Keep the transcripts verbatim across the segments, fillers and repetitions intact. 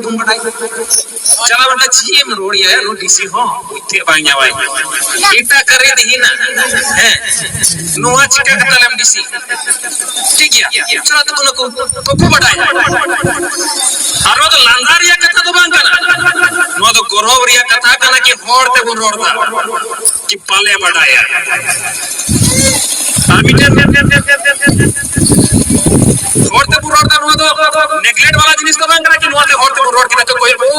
ᱵᱚᱱ ᱵᱟᱰᱟᱭ᱾ ᱪᱟᱞᱟᱣ ᱮᱱᱟ, ᱪᱮᱫ ᱮᱢ ᱨᱚᱲ ᱮᱭᱟ, ᱱᱩᱭ ᱰᱤᱥᱤ ᱦᱚᱸ ᱵᱩᱡᱽ ᱛᱮ ᱵᱟᱝ ᱧᱟᱢᱟᱭ᱾ ᱮᱴᱟᱜ ᱠᱟᱨᱮ ᱛᱟᱦᱮᱱᱟ᱾ ᱦᱮᱸ, ᱱᱚᱣᱟ ᱪᱤᱠᱟ ᱠᱟᱛᱟᱞᱮᱢ ᱰᱤᱥᱤ? ᱴᱷᱤᱠ ᱜᱮᱭᱟ, ᱪᱟᱞᱟᱜ ᱛᱟᱵᱚᱱᱟ ᱠᱚ, ᱵᱟᱠᱚ ᱵᱟᱰᱟᱭᱟ᱾ ᱟᱨ ᱱᱚᱣᱟ ᱫᱚ ᱞᱟᱸᱫᱟ ᱨᱮᱭᱟᱜ ᱠᱟᱛᱷᱟ ᱫᱚ ᱵᱟᱝ ᱠᱟᱱᱟ, ᱱᱚᱣᱟ ᱫᱚ ᱜᱚᱨᱚᱵ ᱨᱮᱭᱟᱜ ᱠᱟᱛᱷᱟ ᱠᱟᱱᱟ ᱠᱤ ᱦᱚᱲ ᱛᱮᱵᱚᱱ ᱨᱚᱲ ᱮᱫᱟ᱾ ᱠᱤ ᱵᱟᱞᱮ ᱵᱟᱰᱟᱭᱟ᱾ ᱟᱨ ᱢᱤᱫᱴᱮᱱ ᱦᱚᱲ ᱛᱮᱵᱚᱱ ᱨᱚᱲ ᱮᱫᱟ, ᱱᱚᱣᱟ ᱫᱚ neglect ᱵᱟᱞᱟ ᱡᱤᱱᱤᱥ ᱫᱚ ᱵᱟᱝ ᱠᱟᱱᱟ ᱠᱤ ᱱᱚᱣᱟ ᱛᱮ ᱦᱚᱲ ᱛᱮᱵᱚᱱ ᱨᱚᱲ ᱠᱮᱫᱟ ᱛᱚ ᱠᱚᱭ, "ᱳ,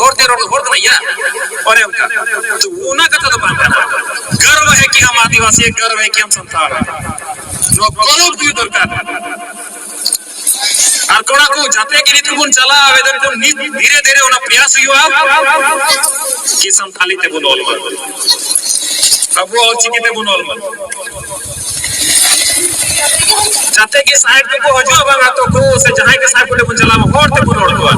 ᱦᱚᱲ ᱛᱮ ᱨᱚᱲ ᱫᱚ ᱦᱚᱲ ᱠᱟᱱᱟ ᱭᱟ", ᱚᱱᱮ ᱚᱱᱠᱟ᱾ ᱛᱚ ᱚᱱᱟ ᱠᱟᱛᱷᱟ ᱫᱚ ᱵᱟᱝ ᱠᱟᱱᱟ᱾ ᱜᱚᱨᱵ ᱦᱮ ᱠᱤ ᱦᱟᱢ ᱟᱫᱤᱵᱟᱥᱤ ᱦᱮ, ᱜᱚᱨᱵ ᱦᱮ ᱠᱤ ᱦᱟᱢ ᱥᱟᱱᱛᱟᱲ ᱦᱮ᱾ ᱱᱚᱣᱟ ᱜᱚᱨᱚᱵ ᱦᱩᱭᱩᱜ ᱫᱚᱨᱠᱟᱨ᱾ ᱟᱨ ᱠᱚᱲᱟ ᱠᱚ, ᱡᱟᱛᱮ ᱜᱮ ᱱᱤᱛ ᱵᱚᱱ ᱪᱟᱞᱟᱜᱼᱟ, ᱟᱵᱮᱫᱚᱱ ᱠᱚ ᱱᱤᱛ ᱫᱷᱤᱨᱮ ᱫᱷᱤᱨᱮ ᱚᱱᱟ ᱯᱨᱚᱭᱟᱥ ᱦᱩᱭᱩᱜᱼᱟ ᱠᱤ ᱥᱟᱱᱛᱟᱞᱤ ᱛᱮᱵᱚᱱ ᱚᱞ ᱢᱟ, ᱟᱵᱚᱣᱟᱜ ᱚᱞ ᱪᱤᱠᱤ ᱛᱮᱵᱚᱱ ᱚᱞ ᱢᱟ᱾ ᱡᱟᱛᱮ ᱜᱮ ᱥᱟᱦᱮᱵ ᱠᱚᱠᱚ ᱦᱤᱡᱩᱜᱼᱟ, ᱵᱟᱝ ᱟᱛᱳ ᱠᱚ ᱥᱮ ᱡᱟᱦᱟᱸᱭ ᱜᱮ ᱥᱟᱦᱮᱵ ᱠᱚ ᱴᱷᱮᱱ ᱵᱚᱱ ᱪᱟᱞᱟᱜᱼᱟ, ᱦᱚᱲ ᱛᱮᱵᱚᱱ ᱨᱚᱲ ᱠᱚᱣᱟ᱾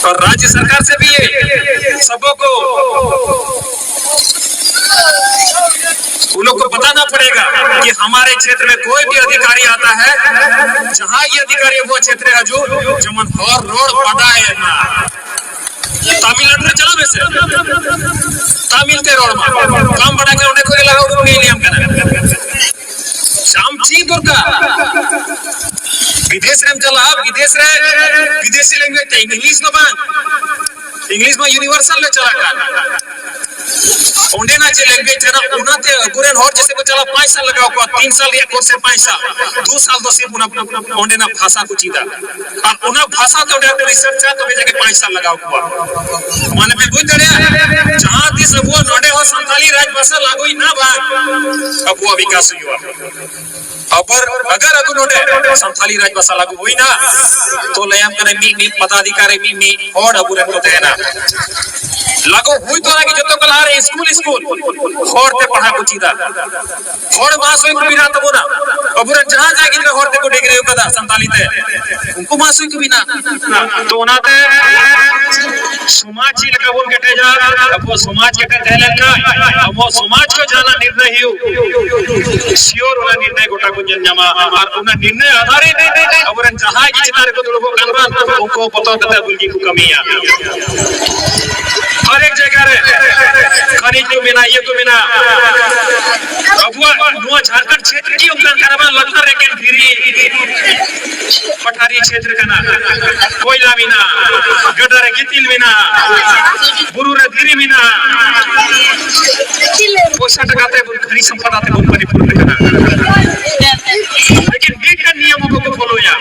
और राज्य सरकार से भी ये सबों को उन लोग को बताना पड़ेगा कि हमारे क्षेत्र में कोई भी अधिकारी आता है, ᱡᱟᱦᱟᱸᱭ ᱜᱮ ᱚᱫᱷᱤᱠᱟᱨᱤ ᱟᱵᱚᱣᱟᱜ ᱪᱷᱮᱛᱨᱮ ᱦᱤᱡᱩᱜ, ᱡᱮᱢᱚᱱ ᱦᱚᱲ ᱨᱚᱲ ᱵᱟᱰᱟᱭ ᱢᱟ᱾ ᱛᱟᱢᱤᱞᱱᱟᱲᱩ ᱨᱮ ᱪᱟᱞᱟᱜ ᱢᱮᱥᱮ, ᱛᱟᱢᱤᱞ ᱛᱮ ᱨᱚᱲ ᱢᱟ᱾ ᱵᱟᱢ ᱵᱟᱰᱟᱭ ᱠᱷᱟᱱ ᱚᱸᱰᱮ ᱠᱷᱚᱱ ᱜᱮ ᱞᱟᱦᱟ ᱩᱰᱩᱠ ᱢᱮ, ᱞᱟᱹᱭᱟᱢ ᱠᱟᱱᱟ᱾ ᱟᱢ ᱪᱮᱫ ᱫᱚᱨᱠᱟᱨ? ᱵᱤᱫᱮᱥ ᱨᱮᱢ ᱪᱟᱞᱟᱜᱼᱟ, ᱵᱤᱫᱮᱥ ᱨᱮ ᱵᱤᱫᱮᱥᱤ language ᱛᱮ, English ᱫᱚ ᱵᱟᱝ᱾ English ᱢᱟ universal ᱨᱮ ᱪᱟᱞᱟᱜ ᱠᱟᱱ᱾ ᱚᱸᱰᱮᱱᱟᱜ ᱡᱮ language ᱠᱟᱱᱟ, ᱚᱱᱟᱛᱮ ᱟᱵᱚᱨᱮᱱ ᱦᱚᱲ ᱡᱮᱥᱮ ᱠᱚ ᱪᱟᱞᱟᱜ, ᱯᱟᱸᱪ ᱥᱟᱞ ᱞᱟᱜᱟᱣ ᱠᱚᱣᱟ, ᱛᱤᱱ ᱥᱟᱞ ᱨᱮᱭᱟᱜ course ᱨᱮ ᱯᱟᱸᱪ ᱥᱟᱞ, ᱫᱩ ᱥᱟᱞ ᱫᱚ ᱥᱤᱨᱯ ᱚᱱᱟ, ᱚᱸᱰᱮᱱᱟᱜ ᱵᱷᱟᱥᱟ ᱠᱚ ᱪᱮᱫᱟ᱾ ᱟᱨ ᱚᱱᱟ ᱵᱷᱟᱥᱟ ᱛᱮ ᱚᱸᱰᱮ ᱠᱚ research ᱟ, ᱛᱚᱵᱮ ᱡᱟᱠᱮ ᱯᱟᱸᱪ ᱥᱟᱞ ᱞᱟᱜᱟᱣ ᱠᱚᱣᱟ᱾ ᱢᱟᱱᱮ ᱯᱮ ᱵᱩᱡᱽ ᱫᱟᱲᱮᱭᱟᱜᱼᱟ, ᱡᱟᱦᱟᱸ ᱛᱤᱥ ᱟᱵᱚᱣᱟᱜ ᱱᱚᱰᱮ ᱦᱚᱸ ᱥᱟᱱᱛᱟᱞᱤ ᱨᱟᱡᱽ ᱵᱷᱟᱥᱟ ᱞᱟᱹᱜᱩᱭᱮᱱᱟ ᱵᱟᱝ, ᱟᱵᱚᱣᱟᱜ ᱵᱤᱠᱟᱥ ᱦᱩᱭᱩᱜᱼᱟ᱾ ᱟᱵᱟᱨ ᱟᱜᱟᱨ ᱟᱵᱚ ᱱᱚᱰᱮ ᱥᱟᱱᱛᱟᱞᱤ ᱨᱟᱡᱽ ᱵᱷᱟᱥᱟ ᱞᱟᱹᱜᱩ ᱦᱩᱭᱱᱟ, ᱛᱚ ᱞᱟᱹᱭᱟᱢ ᱠᱟᱱᱟ ᱢᱤᱫ ᱢᱤᱫ ᱯᱚᱫᱟᱫᱷᱤᱠᱟᱨᱤ, ᱢᱤᱫ ᱢᱤᱫ ᱦᱚᱲ ᱟᱵᱚᱨᱮᱱ ᱠᱚ ᱛᱟᱦᱮᱱᱟ᱾ ᱞᱟᱹᱜᱩ ᱦᱩᱭ ᱛᱚᱨᱟ ᱜᱮ ᱡᱚᱛᱚ ᱠᱚ ᱞᱟᱦᱟᱨᱮ ᱥᱠᱩᱞ ᱥᱠᱩᱞ ᱦᱚᱲ ᱛᱮ ᱯᱟᱲᱦᱟᱣ ᱠᱚ ᱪᱮᱫᱟ᱾ ᱦᱚᱲ ᱢᱟᱦᱟᱥᱚᱭ ᱠᱚ ᱵᱮᱱᱟᱜ ᱛᱟᱵᱚᱱᱟ, ᱟᱵᱚᱨᱮᱱ ᱡᱟᱦᱟᱸ ᱡᱟᱦᱟᱸ ᱜᱤᱫᱽᱨᱟᱹ ᱦᱚᱲ ᱛᱮᱠᱚ ᱰᱤᱜᱽᱨᱤ ᱟᱠᱟᱫᱟ ᱥᱟᱱᱛᱟᱞᱤ ᱛᱮ, ᱩᱱᱠᱩ ᱢᱟᱦᱟᱥᱚᱭ ᱠᱚ ᱵᱮᱱᱟᱜ᱾ ᱛᱚ ᱚᱱᱟᱛᱮ ᱥᱚᱢᱟᱡᱽ ᱪᱮᱫ ᱞᱮᱠᱟ ᱵᱚᱱ ᱠᱮᱴᱮᱡᱟ? ᱟᱵᱚ ᱥᱚᱢᱟᱡᱽ ᱠᱮᱴᱮᱡ ᱛᱟᱦᱮᱸ ᱞᱮᱱᱠᱷᱟᱱ ᱟᱵᱚ ᱥᱚᱢᱟᱡᱽ ᱠᱚ ᱡᱟᱦᱟᱱᱟᱜ ᱱᱤᱨᱱᱟᱭ ᱦᱩᱭᱩᱜ, ᱥᱤᱭᱳᱨ ᱚᱱᱟ ᱱᱤᱨᱱᱟᱭ ᱜᱚᱴᱟ ᱠᱚ ᱧᱮᱞ ᱧᱟᱢᱟ᱾ ᱟᱨ ᱚᱱᱟ ᱱᱤᱨᱱᱟᱭ ᱟᱫᱷᱟᱨᱤᱛ ᱟᱵᱚᱨᱮᱱ ᱡᱟᱦᱟᱸᱭ ᱜᱮ ᱪᱮᱛᱟᱱ ᱨᱮᱠᱚ ᱫᱩᱲᱩᱵᱚᱜ ᱠᱟᱱ ᱵᱟᱝ, ᱩᱱᱠᱩ ᱵᱚᱛᱚᱨ ᱠᱟᱛᱮ ᱟᱹᱵᱤᱞ ᱜᱮᱠᱚ ᱠᱟᱹᱢᱤᱭᱟ᱾ ᱦᱟᱨᱮᱠ ᱡᱟᱭᱜᱟ ᱨᱮ ᱠᱷᱟᱹᱱᱤᱡ ᱠᱚ ᱢᱮᱱᱟ, ᱤᱭᱟᱹ ᱠᱚ ᱢᱮᱱᱟ, ᱟᱵᱚᱣᱟᱜ ᱱᱚᱣᱟ ᱡᱷᱟᱲᱠᱷᱚᱸᱰ ᱪᱮᱫ ᱜᱮ ᱚᱱᱠᱟᱱ ᱠᱟᱱᱟ ᱵᱟᱝ, ᱞᱟᱛᱟᱨ ᱨᱮ ᱮᱠᱮᱱ ᱫᱷᱤᱨᱤ, ᱯᱟᱴᱷᱟᱨᱤ ᱪᱮᱫ ᱨᱮ ᱠᱟᱱᱟ, ᱠᱚᱭᱞᱟ ᱢᱮᱱᱟᱜᱼᱟ, ᱜᱟᱰᱟ ᱨᱮ ᱜᱤᱛᱤᱞ ᱢᱮᱱᱟᱜᱼᱟ, ᱵᱩᱨᱩ ᱨᱮ ᱫᱷᱤᱨᱤ ᱢᱮᱱᱟᱜᱼᱟ, ᱯᱚᱭᱥᱟ ᱴᱟᱠᱟ ᱛᱮ ᱵᱚᱱ ᱠᱷᱟᱹᱱᱤ ᱥᱚᱢᱯᱚᱫ ᱟᱛᱮ ᱵᱚᱱ ᱯᱟᱱᱤᱯᱩᱨ ᱨᱮ ᱠᱟᱱᱟ᱾ ᱞᱮᱠᱤᱱ ᱢᱤᱫᱴᱟᱝ ᱱᱤᱭᱚᱢ ᱦᱚᱸ ᱵᱟᱠᱚ ᱯᱷᱚᱞᱳᱭᱟ᱾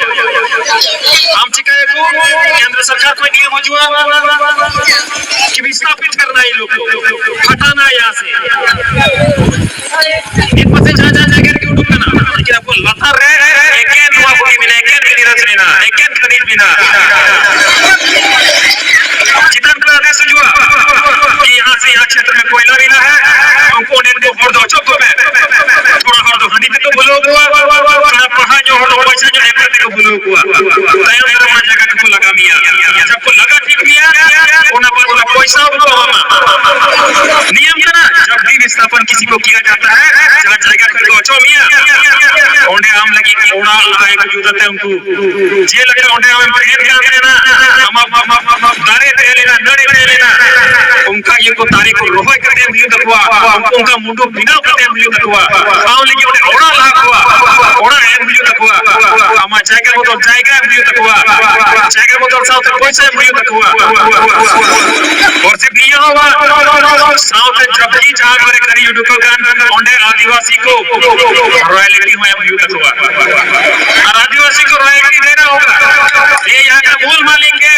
ᱟᱢ ᱪᱤᱠᱟᱹᱭᱟᱠᱚ? ᱠᱮᱱᱫᱨᱚ ᱥᱚᱨᱠᱟᱨ ᱠᱷᱚᱱ ᱱᱤᱭᱚᱢ ᱦᱤᱡᱩᱜᱼᱟ ᱠᱤ ᱵᱤᱥᱛᱷᱟᱯᱤᱛ ᱠᱟᱨᱱᱟ ᱤᱱ ᱞᱳᱜ ᱠᱚ, ᱦᱟᱴᱟᱱᱟ ᱭᱟᱦᱟᱸ ᱥᱮ᱾ ᱢᱤᱫ ᱯᱟᱥᱮ ᱡᱟᱦᱟᱸ ᱡᱟᱦᱟᱸ ᱡᱟᱭᱜᱟ ᱨᱮᱜᱮ ᱩᱰᱩᱠ ᱠᱟᱱᱟ, ᱞᱮᱠᱤᱱ ᱟᱵᱚ ᱞᱟᱛᱟᱨ ᱨᱮ ᱮᱠᱮᱱ ᱱᱚᱣᱟ ᱠᱚᱜᱮ ᱢᱮᱱᱟᱜᱼᱟ, ᱮᱠᱮᱱ ᱜᱤᱨᱟᱡᱽ ᱢᱮᱱᱟᱜᱼᱟ, ᱮᱠᱮᱱ ᱠᱷᱟᱱᱤᱡ ᱢᱮᱱᱟᱜᱼᱟ᱾ ᱪᱮᱛᱟᱱ ᱠᱷᱚᱱ ᱟᱫᱮᱥ ᱦᱤᱡᱩᱜᱼᱟ ᱠᱤ ᱭᱟᱦᱟᱸ ᱥᱮ ᱭᱟᱦᱟᱸ ᱠᱷᱮᱛᱨᱚ ᱢᱮ ᱠᱚᱭᱞᱟ ᱢᱮᱱᱟᱜᱼᱟ, ᱩᱱᱠᱩ ᱚᱸᱰᱮᱱ ᱠᱚ ᱦᱚᱲ ᱫᱚ ᱚᱪᱚᱜ ᱠᱚ ᱢᱮ᱾ ᱛᱷᱚᱲᱟ ᱦᱚᱲ ᱫᱚ ᱦᱟᱺᱰᱤ ᱛᱮᱠᱚ ᱵᱷᱩᱞᱟᱹᱣ ᱠᱚᱣᱟ, ᱛᱷᱚᱲᱟ ᱯᱟᱲᱦᱟᱣ ᱧᱚᱜ ᱦᱚᱲ ᱫᱚ ᱯᱚᱭᱥᱟ ᱧᱚᱜ ᱮᱢ ᱠᱟᱛᱮ ᱠᱚ ᱵᱷᱩᱞᱟᱹᱣ ᱠᱚᱣᱟ᱾ ᱛᱟᱭᱚᱢ ᱫᱟᱨᱟᱢ ᱚᱱᱟ ᱡᱟᱭᱜᱟ ᱨᱮᱠᱚ ᱞᱟᱜᱟ ᱢᱮᱭᱟ᱾ ᱡᱚᱵ ᱠᱚ ᱞᱟᱜᱟ ᱴᱷᱤᱠ ᱢᱮᱭᱟ, ᱚᱱᱟ ᱯᱚᱨ ᱚᱱᱟ ᱯᱚᱭᱥᱟ ᱦᱚᱸ ᱵᱟᱠᱚ ᱮᱢᱟᱢᱟ᱾ ᱱᱤᱭᱚᱢ ᱠᱟᱱᱟ, ᱡᱚᱵ ᱵᱷᱤ ᱵᱤᱥᱛᱷᱟᱯᱚᱱ ᱠᱤᱥᱤ ᱠᱚ ᱠᱤᱭᱟ ᱡᱟᱛᱟ ᱦᱟᱭ, ᱡᱟᱦᱟᱸ ᱡᱟᱭᱜᱟ ᱠᱷᱚᱱ ᱠᱚ ᱚᱪᱚᱜ ᱢᱮᱭᱟ, ᱚᱸᱰᱮ ᱟᱢ ᱞᱟᱹᱜᱤᱫ ᱚᱲᱟᱜ ᱞᱟᱜᱟ ᱠᱚ ᱡᱩᱛ ᱟᱛᱮ ᱩᱱᱠᱩ ᱡᱮᱞᱮᱠᱟ ᱚᱸᱰᱮ ᱟᱢᱮᱢ ᱛᱟᱦᱮᱱ ᱠᱟᱱ ᱛᱟᱦᱮᱱᱟ, ᱟᱢᱟᱜ ᱫᱟᱨᱮ ᱛᱟᱦᱮᱸ ᱞᱮᱱᱟ, ᱱᱟᱹᱲᱤ ᱛᱟᱦᱮᱸ ᱞᱮᱱᱟ, ᱚᱱᱠᱟ ᱜᱮ ᱩᱱᱠᱩ ᱫᱟᱨᱮ ᱠᱚ ᱨᱚᱦᱚᱭ ᱠᱟᱛᱮ ᱮᱢ ᱦᱩᱭᱩᱜ ᱛᱟᱠᱚᱣᱟ, ᱩᱱᱠᱩ ᱚᱱᱠᱟ ᱢᱩᱰᱩ ᱵᱮᱱᱟᱣ ᱠᱟᱛᱮ ᱮᱢ ᱦᱩᱭᱩᱜ ᱛᱟᱠᱚᱣᱟ᱾ ᱟᱢ ᱞᱟᱹᱜᱤᱫ ᱚᱸᱰᱮ ᱚᱲᱟᱜ ᱞᱟᱜᱟ ᱠᱚᱣᱟ, ᱚᱲᱟᱜ ᱮᱢ ᱦᱩᱭᱩᱜ ᱛᱟᱠᱚᱣᱟ᱾ ᱟᱢᱟᱜ ᱡᱟᱭᱜᱟ ᱵᱚᱫᱚᱞ ᱡᱟᱭᱜᱟ ᱮᱢ ᱦᱩᱭᱩᱜ ᱛᱟᱠᱚᱣᱟ, ᱡᱟᱭᱜᱟ ᱵᱚᱫᱚᱞ ᱥᱟᱶᱛᱮ ᱯᱚᱭᱥᱟ ᱮᱢ ᱦᱩᱭᱩᱜ ᱛᱟᱠᱚᱣᱟ᱾ ᱚᱨ ᱥᱤᱨᱯ ᱱᱤᱭᱟᱹ ᱦᱚᱸ ᱵᱟᱝ, ᱥᱟᱶᱛᱮ ᱡᱟᱵᱠᱤ ᱡᱟᱦᱟᱸ ᱠᱚᱨᱮ ᱠᱷᱟᱹᱱᱤ ᱩᱰᱩᱠ ᱟᱠᱟᱱ, ᱚᱸᱰᱮ ᱟᱹᱫᱤᱵᱟᱹᱥᱤ ᱠᱚ ᱨᱚᱭᱟᱞᱴᱤ ᱦᱚᱸ ᱮᱢ ᱦᱩᱭᱩᱜ ᱛᱟᱠᱚᱣᱟ᱾ ᱟᱨ ᱟᱹᱫᱤᱵᱟᱹᱥᱤ ᱠᱚ ᱨᱚᱭᱟᱞᱴᱤ ᱫᱮᱱᱟ ᱦᱳᱜᱟ, ᱭᱮ ᱭᱟᱦᱟᱸ ᱠᱟ ᱢᱩᱞ ᱢᱟᱞᱤᱠ ᱦᱮ᱾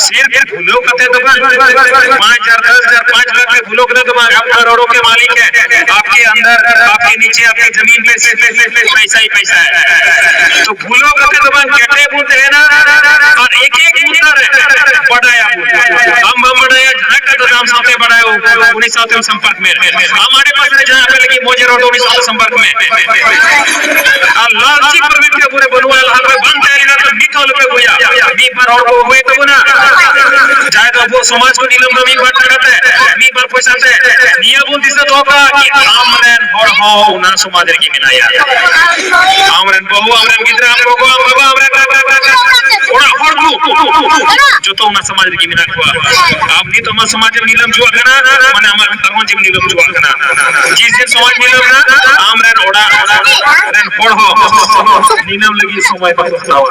ᱥᱤᱨᱯ ᱵᱷᱩᱞᱟᱹᱣ ᱠᱟᱛᱮ ᱫᱚ ᱵᱟᱝ, ᱯᱟᱸᱪ ᱦᱟᱡᱟᱨ, ᱫᱟᱥ ᱦᱟᱡᱟᱨ, ᱯᱟᱸᱪ ᱞᱟᱠᱷ ᱨᱮ ᱵᱷᱩᱞᱟᱹᱣ ᱠᱟᱛᱮ ᱫᱚ ᱵᱟᱝ, ᱟᱯ ᱠᱟᱨᱳᱲᱚᱸ ᱠᱮ ᱢᱟᱞᱤᱠ ᱦᱮ, ᱟᱯᱠᱮ ᱟᱱᱫᱟᱨ, ᱟᱯᱠᱮ ᱱᱤᱪᱮ, ᱟᱯᱠᱮ ᱡᱟᱢᱤᱱ ᱯᱮ ᱥᱤᱨᱯ ᱯᱟᱭᱥᱟ ᱦᱤ ᱯᱟᱭᱥᱟ ᱦᱮ᱾ ᱛᱚ ᱵᱷᱩᱞᱟᱹᱣ ᱠᱟᱛᱮ ᱫᱚ ᱵᱟᱝ, ᱠᱮᱴᱮᱡ ᱵᱚᱱ ᱛᱟᱦᱮᱱᱟ ᱟᱨ ᱮᱠ ᱮᱠ ᱢᱩᱫᱽᱫᱟ ᱨᱮ ᱵᱟᱰᱟᱭᱟᱵᱚᱱ᱾ ᱟᱢ ᱵᱟᱢ ᱵᱟᱰᱟᱭᱟ, ᱡᱟᱦᱟᱸᱭ ᱠᱟᱛᱮ ᱟᱢ ᱥᱟᱶᱛᱮ ᱵᱟᱰᱟᱭᱟ, ᱩᱱᱤ ᱥᱟᱶᱛᱮ ᱥᱚᱢᱯᱚᱨᱠ ᱢᱮ᱾ ᱟᱢ ᱟᱰᱮ ᱯᱟᱥᱮ ᱨᱮ ᱡᱟᱦᱟᱸᱭ ᱟᱯᱮ ᱞᱟᱹᱜᱤᱫ ᱢᱚᱡᱽ ᱨᱚᱲ ᱫᱚ ᱩᱱᱤ ᱥᱟᱶᱛᱮ ᱥᱚᱢᱯᱚᱨᱠ ᱢᱮ᱾ ᱟᱨ ᱞᱟᱞᱪᱤ ᱯᱨᱚᱵᱷᱩ ᱟᱵᱚᱨᱮ ᱵᱟᱹᱱᱩᱜᱼᱟ, ᱞᱟᱦᱟ ᱠᱷᱚᱱ ᱵᱟᱝ ᱛᱟᱦᱮᱸ ᱞᱮᱱᱟ, ᱛᱚ ᱱᱤᱛ ᱦᱚᱸ ᱟᱞᱚᱯᱮ ᱟᱹᱜᱩᱭᱟ᱾ ᱢᱤᱫ ᱵᱟᱨ ᱦᱚᱲ ᱠᱚ ᱟᱹᱜᱩᱭ ᱛᱟᱵᱚᱱᱟ, ᱟᱵᱚ ᱥᱚᱢᱟᱡᱽ ᱠᱚ ᱱᱤᱞᱟᱹᱢ ᱫᱚ ᱢᱤᱫ ᱵᱟᱨ ᱴᱟᱠᱟ ᱛᱮ, ᱢᱤᱫ ᱵᱟᱨ ᱯᱚᱭᱥᱟ ᱛᱮ᱾ ᱱᱤᱭᱟᱹ ᱵᱚᱱ ᱫᱤᱥᱟᱹ ᱫᱚᱦᱚ ᱠᱟᱜᱼᱟ ᱠᱤ ᱟᱢ ᱨᱮᱱ ᱦᱚᱲ ᱦᱚᱸ ᱚᱱᱟ ᱥᱚᱢᱟᱡᱽ ᱨᱮᱜᱮ ᱢᱮᱱᱟᱭᱟ᱾ ᱟᱢ ᱨᱮᱱ ᱵᱟᱹᱦᱩ, ᱟᱢ ᱨᱮᱱ ᱜᱤᱫᱽᱨᱟᱹ, ᱟᱢ ᱜᱚᱜᱚ, ᱟᱢ ᱵᱟᱵᱟ, ᱟᱢ ᱨᱮᱱ ᱚᱲᱟᱜ ᱦᱚᱲ ᱠᱚ ᱡᱚᱛᱚ ᱚᱱᱟ ᱥᱚᱢᱟᱡᱽ ᱨᱮᱜᱮ ᱢᱮᱱᱟᱜ ᱠᱚᱣᱟ᱾ ᱟᱢ ᱱᱤᱛ ᱟᱢᱟᱜ ᱥᱚᱢᱟᱡᱽ ᱮᱢ ᱱᱤᱞᱟᱹᱢ ᱦᱚᱪᱚᱣᱟᱜ ᱠᱟᱱᱟ, ᱢᱟᱱᱮ ᱟᱢᱟᱜ ᱜᱷᱟᱨᱚᱸᱡᱽ ᱮᱢ ᱱᱤᱞᱟᱹᱢ ᱦᱚᱪᱚᱣᱟᱜ ᱠᱟᱱᱟ᱾ ᱡᱤᱥ ᱫᱤᱱ ᱥᱚᱢᱟᱡᱽ ᱱᱤᱞᱟᱹᱢ ᱮᱱᱟ, ᱟᱢ ᱨᱮᱱ ᱚᱲᱟᱜ ᱨᱮᱱ ᱦᱚᱲ ᱦᱚᱸ ᱱᱤᱞᱟᱹᱢ ᱞᱟᱹᱜᱤᱫ ᱥᱚᱢᱚᱭ ᱵᱟᱠᱚ ᱦᱟᱛᱟᱣᱟ᱾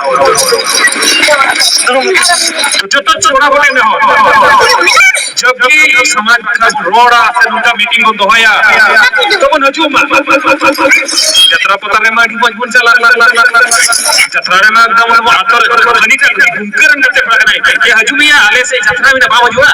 ᱡᱚᱛᱚ ᱪᱷᱚᱲᱟ ᱵᱚᱞᱮ ᱱᱮᱦᱚᱨ, ᱡᱚᱵᱠᱤ ᱥᱚᱢᱟᱡᱽ ᱵᱟᱠᱷᱨᱟ ᱨᱚᱲᱟ ᱥᱮ ᱱᱚᱝᱠᱟ ᱢᱤᱴᱤᱝ ᱵᱚᱱ ᱫᱚᱦᱚᱭᱟ, ᱛᱚᱵᱚᱱ ᱦᱤᱡᱩᱜ ᱢᱟ᱾ ᱡᱟᱛᱨᱟ ᱯᱟᱛᱟ ᱨᱮᱢᱟ ᱟᱹᱰᱤ ᱢᱚᱡᱽ ᱵᱚᱱ ᱪᱟᱞᱟᱜ, ᱡᱟᱛᱨᱟ ᱨᱮᱢᱟ ᱮᱠᱫᱚᱢ ᱟᱵᱚ ᱟᱛᱳ ᱨᱮ ᱦᱟᱹᱱᱤ ᱴᱟᱜ ᱫᱩᱢᱠᱟᱹ ᱨᱮᱱ ᱜᱟᱛᱮ ᱠᱚᱲᱟ ᱠᱟᱱᱟᱭ, ᱮ ᱦᱤᱡᱩᱜ ᱢᱮᱭᱟ, ᱟᱞᱮ ᱥᱮᱫ ᱡᱟᱛᱨᱟ ᱢᱮᱱᱟᱜᱼᱟ, ᱵᱟᱢ ᱦᱤᱡᱩᱜᱼᱟ?